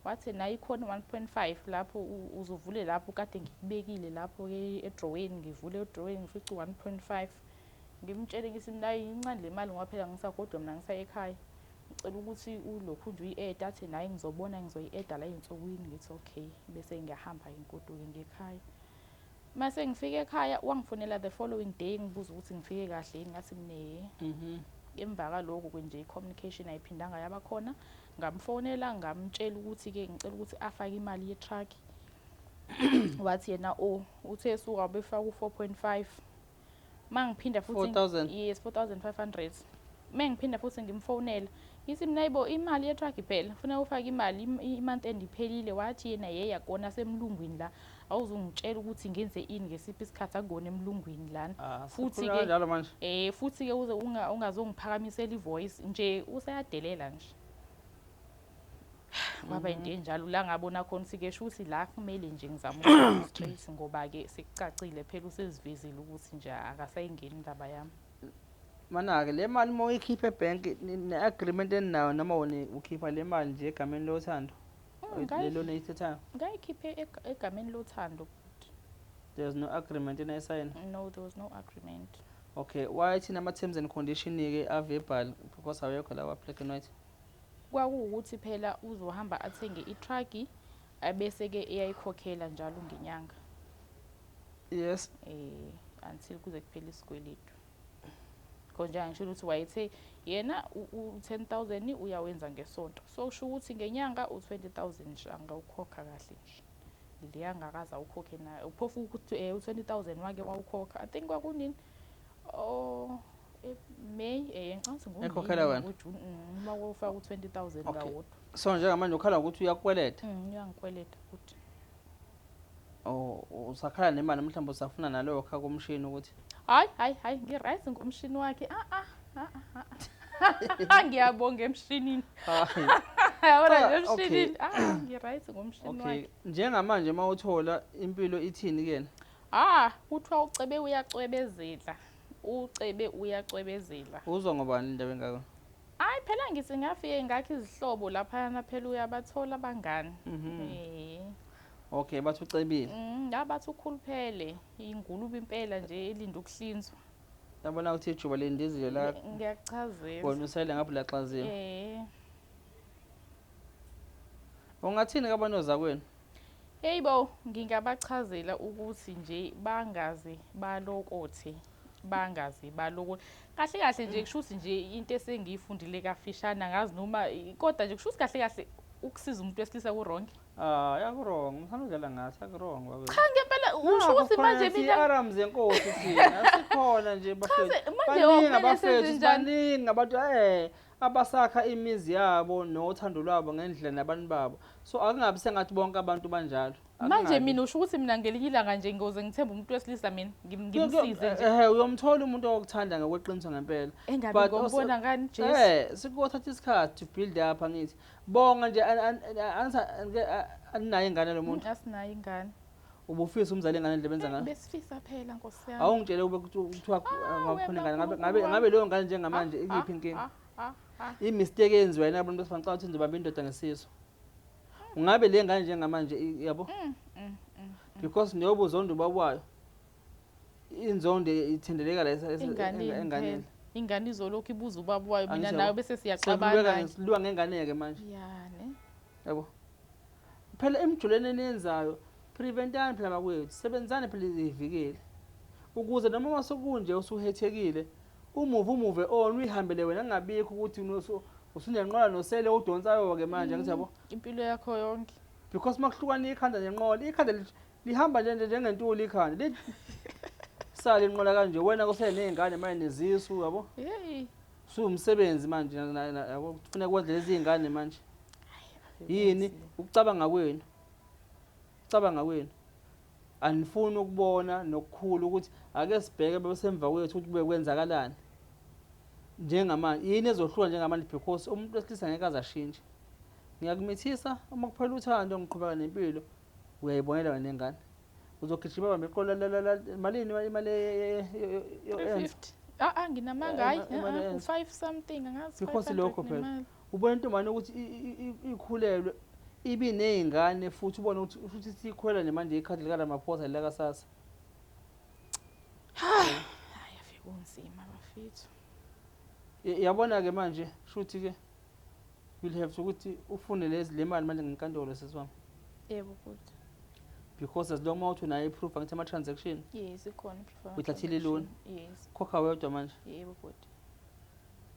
Wathi nayo ikhona 1.5 lapho, uzuvule lapho kade ngikubekile lapho-ke edroweni. Ngivule edroweni, ngifice u-1.5. Ngimtshele, ngithi mina, "Hayi, incane le mali ngoba phela ngisagodwa mina, ngisaya ekhaya, ngicela ukuthi ulokhu nje uyi-add." Athi, "Naye ngizobona, ngizoyi-adda la ey'nsukwini." Ngithi, "Okay." Bese ngiyahamba-ke, ngigoduke ngekhaya. Mase ngifike ekhaya, wangifonela the following day, ngibuza ukuthi ngifike kahle yini. Ngathi mina, Emva kaloko-ke nje i-communication ayiphindanga yaba khona. Ngamfonela, ngamtshela ukuthi-ke ngicela ukuthi afake imali ye-truck. Wathi yena, oh, uthe suka befaka u-4.5. Mangiphinda futhi 4,000? Yes, 4500. Mengiphinda futhi ngimfonela, ngithi mina, "Yibo, imali ye-truck phela kufuneka ufake imali, i-month end iphelile." Wathi yena, "Yeyi, akona semlungwini la, awuzungitshela ukuthi ngenze ini ngesiphi isikhathi, akukona emlungwini lana." Ah, Futhi sikhuluma ke kanjalo manje. Futhi ke uze ungazongiphakamisela ivoice nje, useyadelela nje. Kwaba into enjalo la ngabona khona ukuthi ke shuthi la kumele nje ngizame ukuba straight, ngoba ke sekucacile phela, usezivezile ukuthi nje akasayingeni indaba yami. Mana-ke le mali uma uyikhipha ebhenki, ne-agreement eninayo, noma wena ukhipha le mali nje egameni lothando? Le loan eyithathayo? Ngayikhiphe egameni lothando, bhuti. There's no agreement enayisayina? No, there was no agreement. Okay, why thina ama-terms and condition-ke a-verbal, because awekho lawa black and white? Kwakuwukuthi phela uzohamba athenge i-truck, abese-ke eyayikhokhela njalo ngenyanga. Until kuze kuphele isikweletu. Konje ngisho ukuthi wayethe yena u-10,000 uyawenza ngesonto, so kusho ukuthi ngenyanga u-20,000 nje angawukhokha kahle nje. Leya angakaze awukhokhe nayo phofu ukuthi u-20,000 wake wawukhokha, I think kwakunini, oh, May, ngicabanga ukuthi Ekhokhela wena? ngoJune, uma wofaka u-20,000 kawodwa. So njengamanje ukhala ngokuthi uyakweleta? Uyangikweleta futhi. Oh, usakhala nemali, mhlawumbe usafuna naloyo khaka umshini ukuthi Hayi, hayi, hayi, ngi-right ngomshini wakhe. Ah ah ah ah, ah. Ngiyabonga emshinini. Hayi. Yabona Cha, nje emshinini. Ah, ngi-right ngomshini wakhe. Njengamanje uma uthola impilo ithini kuyena? Ah, kuthiwa ucebe uyacwebezela. Ucebe uyacwebezela. Uzwa ngobani indaba engako? Hayi phela ngithi ngafike ngakho izihlobo laphayana, phela uyabathola abangani. Okay, bathi ucebile. Ngabathi ukhuluphele, ingulube impela nje elinda ukuhlinzwa. Yabona ukuthi ijuba lendizile la. Ngiyakuchazela. Wena usele ngapha laxaziwe. Ungathini kabanoza kwenu? Hey bo, ngingabachazela ukuthi nje bangaze balokothe, bangaze balokothe. Kahle kahle nje kusho ukuthi nje into esengiyifundile kafishane, angazi noma kodwa nje kusho ukuthi kahle kahle ukusiza umuntu wesilisa ku wrong. Ah, yaku wrong, mfana udlala ngathi aku wrong bakwethu. Cha ngempela usho ukuthi manje mina Arams zenkosi thina sikhona nje bafethu. Cha, manje Baningi okumele abafethu, senze njani? baningi abantu abasakha imizi yabo nothando lwabo ngendlela nabantu babo. So akungabi sengathi bonke abantu banjalo. Manje Akungabi. mina usho ukuthi mina ngelinye ilanga nje ngiyoze ngithembe umuntu wesilisa mina, ngimsize nje. Uyomthola umuntu okuthanda ngokweqiniso ngempela. Engabe But ngombona also ngani Jesu? Sikuthatha isikhathi to build up angithi. Bonga nje aninayo ingane lo muntu. Asinayo ingane. Ubufisa umzali ingane indlela benza ngayo? Besifisa phela Nkosi yami. Awungitshele ube kuthiwa ngakhona ingane, ngabe leyo ngane njengamanje ikuphi inkinga? I-mistake eyenziwa yena abantu besifana, ukuthi ngizobamba indoda ngesisu. Ungabe le ngane njengamanje yabo? Because njengoba uzonda ubaba wayo, inzondo ithendeleka la Enganeni enganeni. phela. Ingane izolokhu ibuza ubaba wayo, mina Angisho nayo yabo. bese Sekuliwa siyaxabana. ngengane-ke manje. Ya, ne? Yabo. Phela emjulweni eniyenzayo, preventani phela bakwethu, sebenzani phela izivikeli. Ukuze noma masukunje usuhethekile, umuve on uyihambele wena, kungabikho ukuthi usunenqola nosele udonsayo-ke manje, angithi yabo? Impilo yakho yonke. Because makuhlukana ikhanda nenqola, ikhanda lihamba nje njengentuli ikhanda. Sale inqola kanje wena kuseney'ngane manje nezisu yabo. Hey. Suwumsebenzi manje yabo kufuneka kondle lezi iy'ngane manje. Yini ukucabanga kwenu? Ukucabanga kwenu. Anifuni ukubona nokukhulu ukuthi ake sibheke besemva kwethu ukuthi kube kwenzakalani. Njengamanje yini ezohluka njengamanje because umuntu wesilisa ngeke aze ashintshe. Ngiyakumithisa uma kuphela uthando ngiqhubeka nempilo uyayibonela wena nengane. Uzogijima bambe iqolo la malini imali 350. Ah ah nginamanga hayi u5 something angazi. Because lokho phela ubona intombane ukuthi ikhulelwe ibiney'ngane futhi ubone ukuthi futhi sikhwela nje manje ikhadi likaRamaphosa likaSASSA. Hayi afike kunzima bafethu. Yabona-ke manje shuthi-ke you'll have to ukuthi ufune lezi le mali manje ngenkantolo sisi wami. Yebo bhuti. Because as long as unayo i-proof angithi ama-transaction. Yes ikhona i-proof. Uthathile i-loan. Yes. Khokha wedwa manje. Yebo bhuti.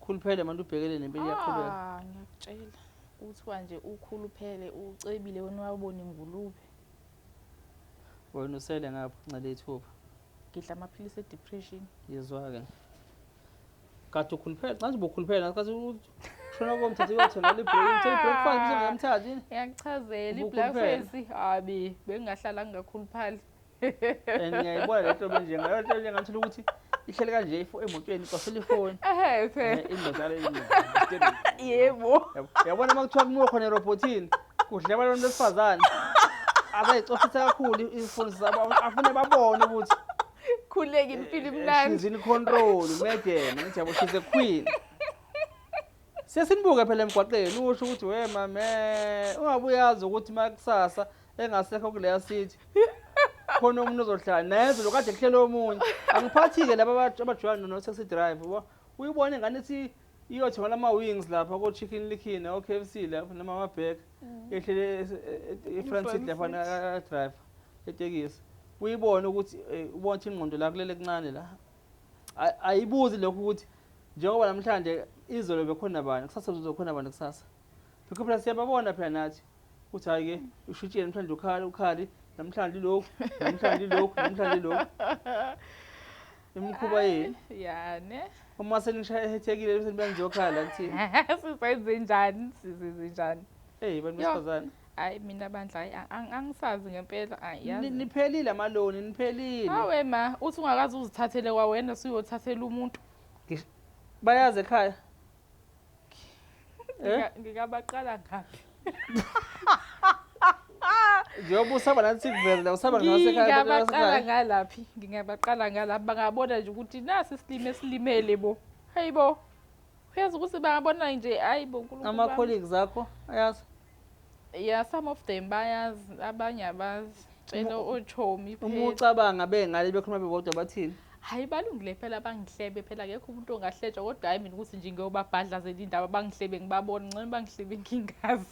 Khuluphele manje ubhekele nempilo iyaqhubeka. Ah ngiyakutshela. Kuthiwa nje ukhuluphele ucebile wena wabona ingulube. Wena usele ngapha uncele ithupha. Ngidla amaphilisi e-depression. Yezwa-ke. Kade ukhuluphele, cha nje ubukhuluphele ngasikhathi ushona komthatha uyothenga i-breakfast bese ngamthathi yini? Ngiyakuchazela Ubukhuluphele. i-blackface habi bengingahlala ngingakhuluphali. And ngiyayibona le nto nje ngayo nto nje ngathola ukuthi ihlele kanje emotweni icofela ifoni. Ehhe phela. Indoda le Yebo. Yabona uma kuthiwa kumiwe khona erobhothini kudleba abantu besifazane. Abayicofisa kakhulu ifoni zabo afune babone ukuthi Khuleka impilo imnandi. She's in control, madam. Ngithi yabo she's a queen. Sesinibuke phela emgwaqeni usho ukuthi we mame ungabe uyazi ukuthi makusasa engasekho kuleya city khona umuntu ozohlala nezwe lokade kuhlele omunye. Angiphathi-ke laba abajwayele no taxi driver. Uyibone ingane ithi iyothenga ama wings lapha ko Chicken Licken o KFC lapha noma ama burger. Ehlele e-front seat lapha na driver etekisi. Uyibone ukuthi ubona ukuthi ingqondo la kulele kuncane la. Ayibuzi lokho ukuthi njengoba namhlanje izolo bekhona bani kusasa kuzokhona bani kusasa. Because phela siyababona phela nathi ukuthi hayi ke ushintshile namhlanje ukhala ukhali namhlanje lokhu namhlanje lokhu namhlanje lokhu. Imikhuba yenu. Ya ne. Uma senishayethekile bese nibanjokhala kuthini? Sisenze njani? Sisenze njani? Hey bantu besifazane. Hayi mina bandla hayi angisazi ngempela hayi yazi. Niphelile amaloni niphelile. Hawe ma uthi ungakaze uzithathele kwawena usuyothathela umuntu. Bayazi ekhaya. Ngingabaqala ngaphi? Njengoba usaba nathi sikuveze la usaba nasekhaya. Ngingabaqala ngalaphi? Ngingabaqala ngalaphi bangabona nje ukuthi nasi isilimo esilimele bo. Hayibo. Uyazi ukuthi bangabona nje hayibo uNkulunkulu. Ama colleagues akho ayazi. Yeah, some of them bayazi, abanye abazi. Tshela ochomi phela. Uma ucabanga bengale bekhuluma bebodwa bathini? Hayi balungile phela bangihlebe phela akekho umuntu ongahletshwa kodwa hayi mina ukuthi nje ngiyobabhadlazela indaba bangihlebe ngibabone ngcono bangihlebe ngingazi.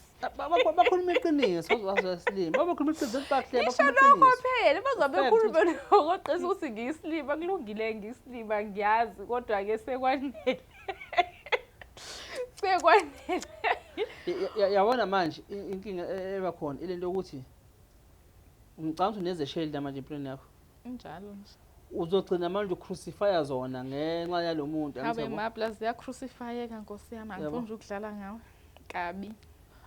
Bakhuluma iqiniso bazosilima. Bakhuluma iqiniso bakuhleba Ngisho lokho phela bazobe bekhuluma ngoqiniso ukuthi ngiyisilima kulungile ngiyisilima ngiyazi kodwa ke sekwanele. Sekwanele. Yabona manje inkinga eba khona ilento yokuthi ngicabanga ukuthi unezesheli manje empilweni yakho. Injalo nje. Uzogcina manje ucrucifya zona ngenxa yalomuntu. Habe ma plus ziyacrucifyeka Nkosi yami angifuni nje ukudlala ngawe. Kabi.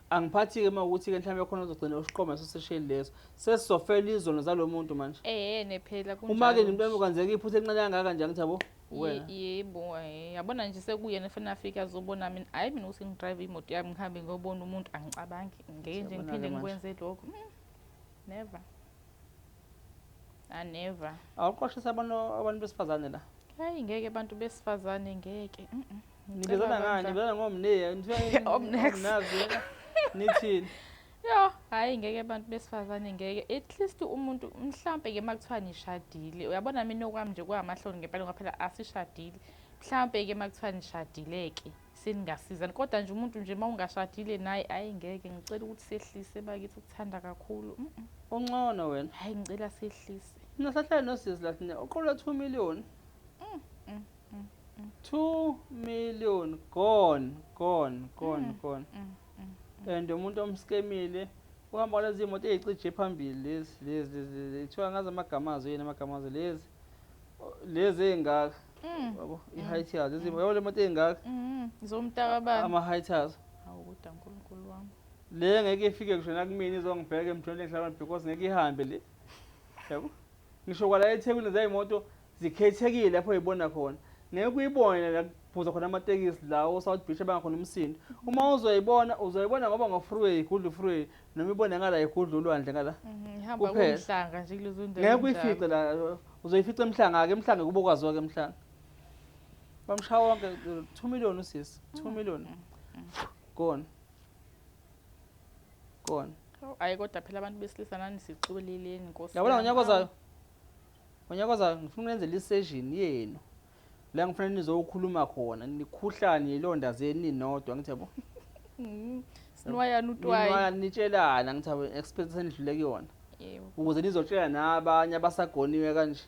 Angiphathi ke mawukuthi ke mhlawumbe khona uzogcina usiqoma sosesheli leso. Sesizofela izono zalomuntu manje. Ne phela kunjalo. Uma ke nje kwenzeka iphutha elincane kangaka nje angithi yabo wena. Yebo, yabona nje sekuyena efuna Afrika azobona mina. Hayi mina ukuthi ngidrive imoto yami ngihambe ngiyobona umuntu angicabangi. Ngeke nje ngiphinde ngikwenze lokho. Never. I never. Awuqoshisa abantu besifazane la. Hayi ngeke abantu besifazane ngeke. Nibizana ngani? Nibizana ngomne, Omnex. Nithini? Yo, hayi ngeke abantu besifazane ngeke. At least umuntu mhlambe ke makuthiwa nishadile. Uyabona mina okwami nje kwamahloni ngempela ngoba phela asishadile. Mhlambe ke makuthiwa nishadile ke seningasizana kodwa nje umuntu nje mawungashadile naye hayi ngeke ngicela ukuthi sehlise bakithi ukuthanda kakhulu. Ungcono wena. Hayi ngicela sehlise. Mina sahlala nosisi la thina uqola 2 million. 2 million gone gone gone gone. And umuntu omskemile uhamba lezi imoto ezicije phambili lezi lezi lezi kuthiwa ngazi amagama azo yini amagama azo lezi. Lezi ey'ngaka, yabo, i-height yazo, yabo le moto ey'ngaka. Zomntakabani. Ama-height azo. Hawu kodwa Nkulunkulu wami. Le ngeke ifike ngisho nakumina izongibheka emjondweni engihlala because ngeke ihambe le. Yabo? Ngisho kwala eThekwini zeyimoto zikhethekile lapho uyibona khona. Ngeke uyibone la kuphuza khona amatekisi la o-South Beach abangakhona umsindo. Uma uzoyibona uzoyibona ngoba ngo-freeway igudla u-freeway noma ibone ngala igudla ulwandle ngala. Ihamba Kuphela. komhlanga nje kulezo ndawo. Ngeke uyifice la, uzoyifica emhlanga-ke, emhlanga kube okwaziwa-ke emhlanga. Bamshaya wonke 2 million usisi, 2 million. Gone. Gone. Hayi kodwa phela abantu besilisa nani sixoleleni Nkosi. Yabona yami. ngonyaka ozayo. Ngonyaka ozayo ngifuna ukunenzela i-session yenu. La ngifuna nizokhuluma khona, nikhuhlane ilonda zenu ninodwa ngithi yabo. Sinwayana utwayi. Ninwaya nitshelana ngithi yabo experience enidlule kuyona. Yebo. Ukuze nizotshela nabanye abasagoniwe kanje.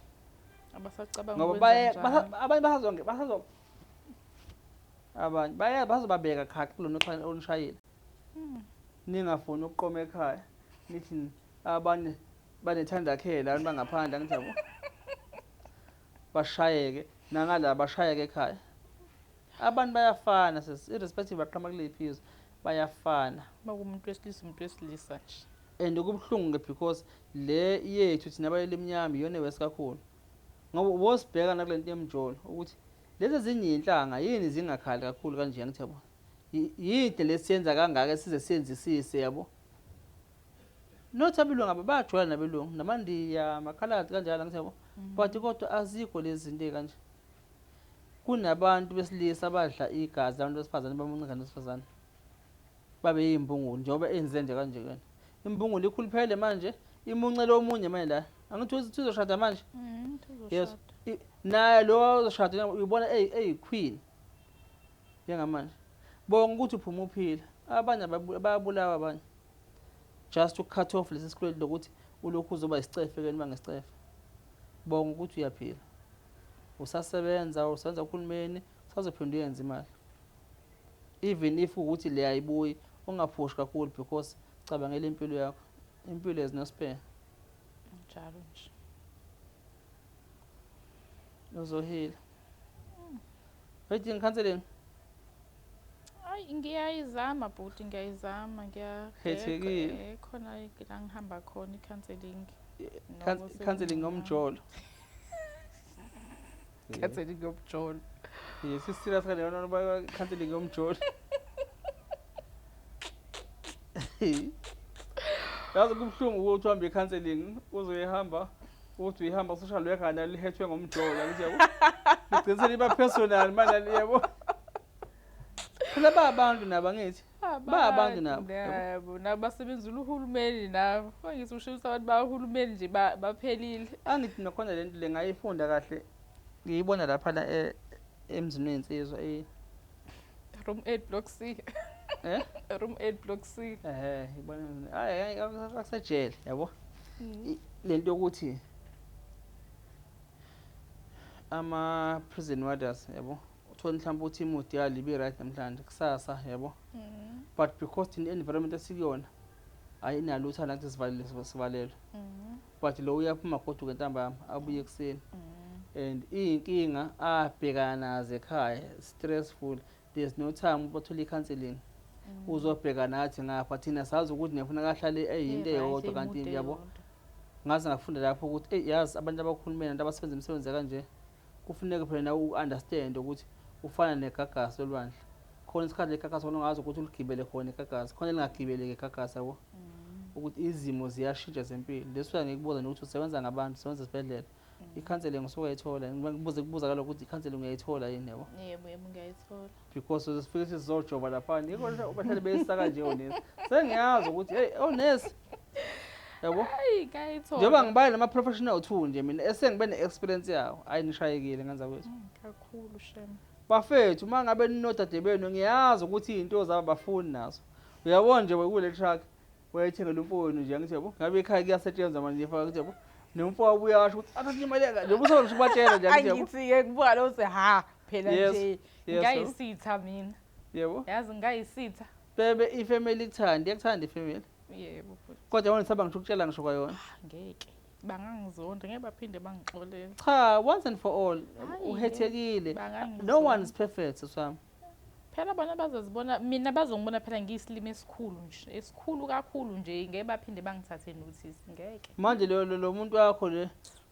Abasacabanga Ngoba ukwenza baye njalo. abanye basazonge basazo abanye baye bazobabeka khaxa kulona onishayile. Ningafuni ukuqoma ekhaya. Nithi abanye banethanda khela abantu bangaphandle angithi yabo. Bashayeke nangala bashayeke ekhaya. Abantu bayafana sis, irrespective baqhamuka kuliphi izwe, bayafana. Makumuntu wesilisa umuntu wesilisa nje. And kubuhlungu ke because le yethu thina abalele emnyama iyona ewesi kakhulu. Ngoba ubosibheka nakule nto yemjolo ukuthi lezi ezinye inhlanga yini zingakhali kakhulu kanje angithi yabo. Yini lesiyenza kangaka size senzisise yabo. Not abelungu aba bayajola nabelungu namandiya amakhaladi kanjalo angithi yabo. But kodwa azikho lezi zinto kanje. Kunabantu besilisa abadla igazi labantu besifazane bamunca abantu besifazane. Babe yimbungulu njengoba enze nje kanje kena. Imbungulu ikhuluphele manje imuncele omunye manje la. Angithi uzoshada manje. Yes. Naye lo ozoshada uyibona eyi queen. Njengamanje. Bonga ukuthi uphuma uphila. Abanye bayabulawa abanye. Just to cut off lesi sikweletu lokuthi ulokhu uzoba isicefe ke noma ngesicefe. Bonga ukuthi uyaphila. Usasebenza, usebenza kuhulumeni, usazophinda uyenze imali. Even if ukuthi le ayibuyi, ungaphushi kakhulu because cabangela impilo yakho. Impilo is no spare. Njalo nje. Uzohila. Uyidinga counseling? Hayi ngiyayizama bhuti, ngiyayizama, Khethekile. Khona la ngihamba khona i-counseling. Counseling ngomjolo. Counseling ngomjolo. Yes, serious kale yona ba counseling ngomjolo. Yazi kubuhlungu ukuthi uhambe i-counseling uzoyihamba uthi uyihamba social worker nalo lihethwe ngomjolo angithi yabo. Ligcine seliba personal manje yabo. Phela ba abantu nabo angithi. Ba abantu nabo. Yebo, nabo basebenzela uhulumeni nabo. Angithi usho ukuthi abantu bahulumeni nje baphelile. Angithi nakhona lento le ngayifunda kahle. Ngiyibona lapha la emzini wensizwa Room 8 block C. Room 8 block C. Ibona hayi akusejele yabo. Lento yokuthi ama prison warders yabo uthola mhlawumbe ukuthi imood yalo ibe right namhlanje kusasa yabo. But because thina environment esikuyona ayinalo uthando ukuthi sivalele sivalelwe. But lo uyaphuma goduka entambama abuye ekuseni. And iy'nkinga abhekana nazo ekhaya stressful, there's no time bathola i-counseling. Uzobheka nathi ngapha thina sazi ukuthi nefuna kahlale eyinto eyodwa kanti yabo. Ngaze ngafunda lapho ukuthi hey yazi abantu abakhulumeni abantu abasebenza imisebenzi kanje kufuneka phela nawe u-understand ukuthi ufana negagasi lolwandle. Khona isikhathi legagasi ongazi ukuthi uligibele khona igagasi, khona elingagibeleki igagasi yabo. Ukuthi izimo ziyashintsha zempilo. That's why ngikubuza nokuthi usebenza ngabantu, usebenza esibhedlela. I-counseling usuke uyayithola. Ngibuze kubuza kalokho ukuthi i-counseling uyayithola yini yabo. Yebo, yebo ngiyayithola. Because sifike sizojoba lapha yikho bahlale beyisaka nje onesi. Sengiyazi ukuthi hey onesi yabo. Hayi ngiyayithola. Njengoba ngibale nama professional two nje mina esengibe ne-experience yawo. Hayi nishayekile ngenza kwethu. Kakhulu shem. Bafethu uma ngabe ninodade benu ngiyazi ukuthi izinto zabo abafuni nazo. Uyabona nje kule truck wayethengela umfowenu nje angithi yabo. Ngabe ekhaya kuyasetshenzwa manje ifaka angithi yabo. Nomfowabo uyasho ukuthi athathe imali yakhe. Njengoba usho ubatshela nje angithi yabo. Angithi-ke kubuka lo uthi ha phela nje ngayisitha mina. Yebo. Yazi ngayisitha. Bebe ifamily ikuthanda, iyakuthanda ifamily. Yebo futhi. Kodwa wena saba ngisho ukutshela ngisho kwayona. Ngeke. Bangangizonda, ngeke baphinde bangixolele. Cha, once and for all. Hhayi-ke, Uhethekile. bangangizonda. No one is perfect, siswami. Phela bona bazozibona, mina bazongibona phela ngiyisilima esikhulu nje, esikhulu kakhulu nje, ngeke baphinde bangithathe notice, ngeke. Manje lo muntu wakho le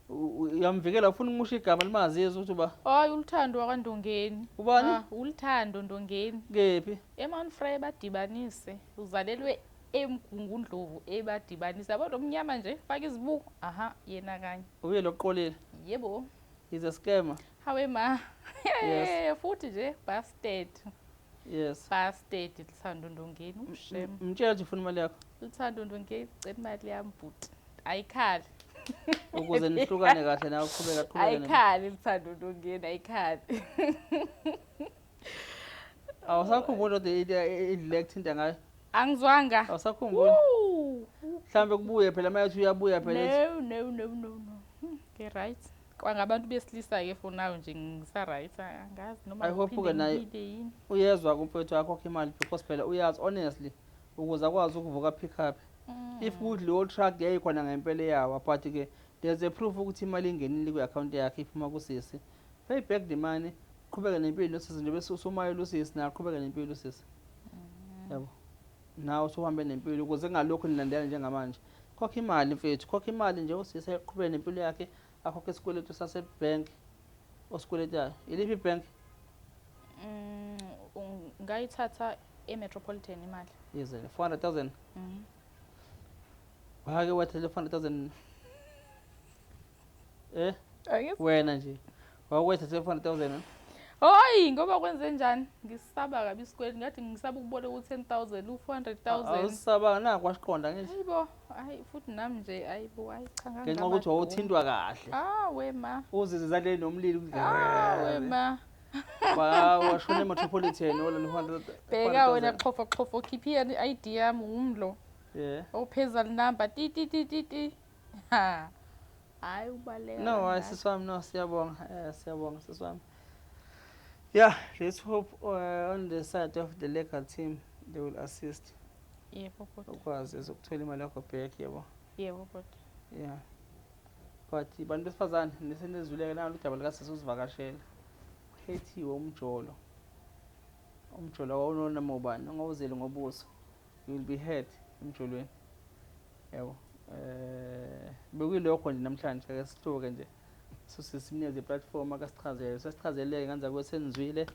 uyamvikela, ufuna ukumusha igama limazisi ukuthi uba Hayi, uLuthando wakwaNdongeni. Ubani? Ah, uLuthando Ndongeni. Kephi? EMount Frere badibanise. Uzalelwe eMgungundlovu ebadibanise. Yabo lo mnyama nje, faka izibuko. Aha, yena kanye. Uye lokuqolile. Yebo. He's a scammer. Hawe ma. Yes. Futhi nje bastard. Yes. Bastard Luthando Ndongeni, ushem. Mtshela ukuthi ufuna imali yakho. Luthando Ndongeni, cela imali yami bhuti. Ayikhali. Ukuze nihlukane kahle nawe uqhubeka qhubeka. Ayikhali Luthando Ndongeni, ayikhali. Awusakhumbuli kodwa indlela ekuthinta ngayo? Angizwanga. Awusakhumbuli? Woo! Mhlambe kubuye phela mayethi uyabuya phela ethi. No, no, no, no, no. Okay, right. Kwangabantu besilisa ke for now nje ngisa right, angazi noma I hope ngiphinde ke naye ngibile yini. uyezwa kumfowethu wakho akhokhe imali because phela uyazi honestly ukuze akwazi ukuvuka pick up. If kuthi leyo truck yayikhona ngempela eyawa, but ke there's a proof ukuthi imali ingenile kwi-account yakhe iphuma kusisi. Pay back the money, qhubeke nempilo nosisi nje bese usumayela usisi naye aqhubeke nempilo usisi. Yabo. Nawe usuhambe nempilo ukuze kungalokhu nilandela njengamanje. Khokha imali mfethu, khokha imali nje usisi aqhubeke nempilo yakhe, akhokhe isikweletu sase-bank osikweletayo. Iliphi i-bank? Ngayithatha e-Metropolitan imali. Yize 400,000. Wake wathatha 400,000. Angithi Wena nje. Wake wathatha 400,000. Hayi, ngoba kwenze njani? Ngisaba kabi isikweletu, ngathi ngisaba ukuboleka u-10,000, u-400,000. Awusaba na kwasiqonda ngithi. Hayibo, hayi futhi nami nje hayibo, hayi cha Ngenxa yokuthi wawuthintwa kahle. Ah we ma. Uzizwe ezandleni nomlilo ukuthi Ah we ma. Washona eMetropolitan wala no 400. Bheka wena xhofo xhofo, khiphi i-ID yami umlo. Yeah. Ophezulu number ti ti ti ti ti. Ha. Hayi ubaleka. No, hayi siswami, no siyabonga. Siyabonga siswami. Yeah, let's hope on the side of the legal team they will assist. Yebo bhuti. Ukwazi ukuthola imali yakho back, yebo. Yebo bhuti. Yeah. But bantu besifazane nisenezuleke nalo udaba likasisi uzivakashela. Uhethiwe umjolo. Umjolo awunona ubani, ungawuzeli ngobuso. You will be hurt emjolweni. Yebo. Bekuyilokho nje namhlanje ake sihluke nje. Sisinikeze platform akasichazele. Sesichazeleke kanza kwesenzwile.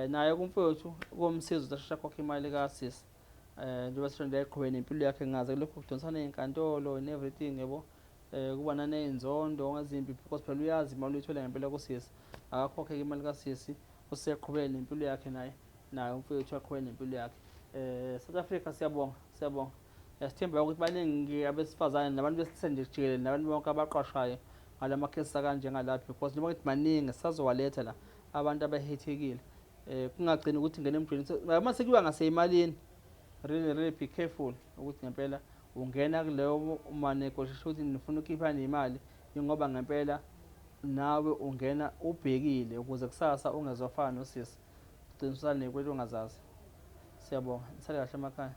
Naye kumfowethu komsizo uzoshesha khokha imali kasisi. Njengoba sisho nje ayiqhubeke nempilo yakhe ngaze lokho kudonsana izinkantolo and everything, yebo. Kuba naney'nzondo ngezimpi because phela uyazi imali uyithola ngempela kusisi. Akakhokhe imali kasisi, useqhubeke nempilo yakhe naye. Naye umfowethu aqhubeke nempilo yakhe. South Africa siyabonga, siyabonga. Sithemba ukuthi baningi abesifazane nabantu besilisa nje jikelele nabantu bonke abaqashwayo ngalama cases akanjengalapha because noma kuthi maningi sisazowaletha la abantu abahethekile. Kungagcini ukuthi ngene emjolweni. Uma sekuyiwa ngaseyimalini, really really be careful ukuthi ngempela ungena kuleyo uma negotiation ukuthi nifuna ukukhipha nemali, ingoba ngempela nawe ungena ubhekile ukuze kusasa ungezofana nosisi. Ugcina usale nezikweletu ongazazi. Siyabonga. Nisale kahle emakhaya.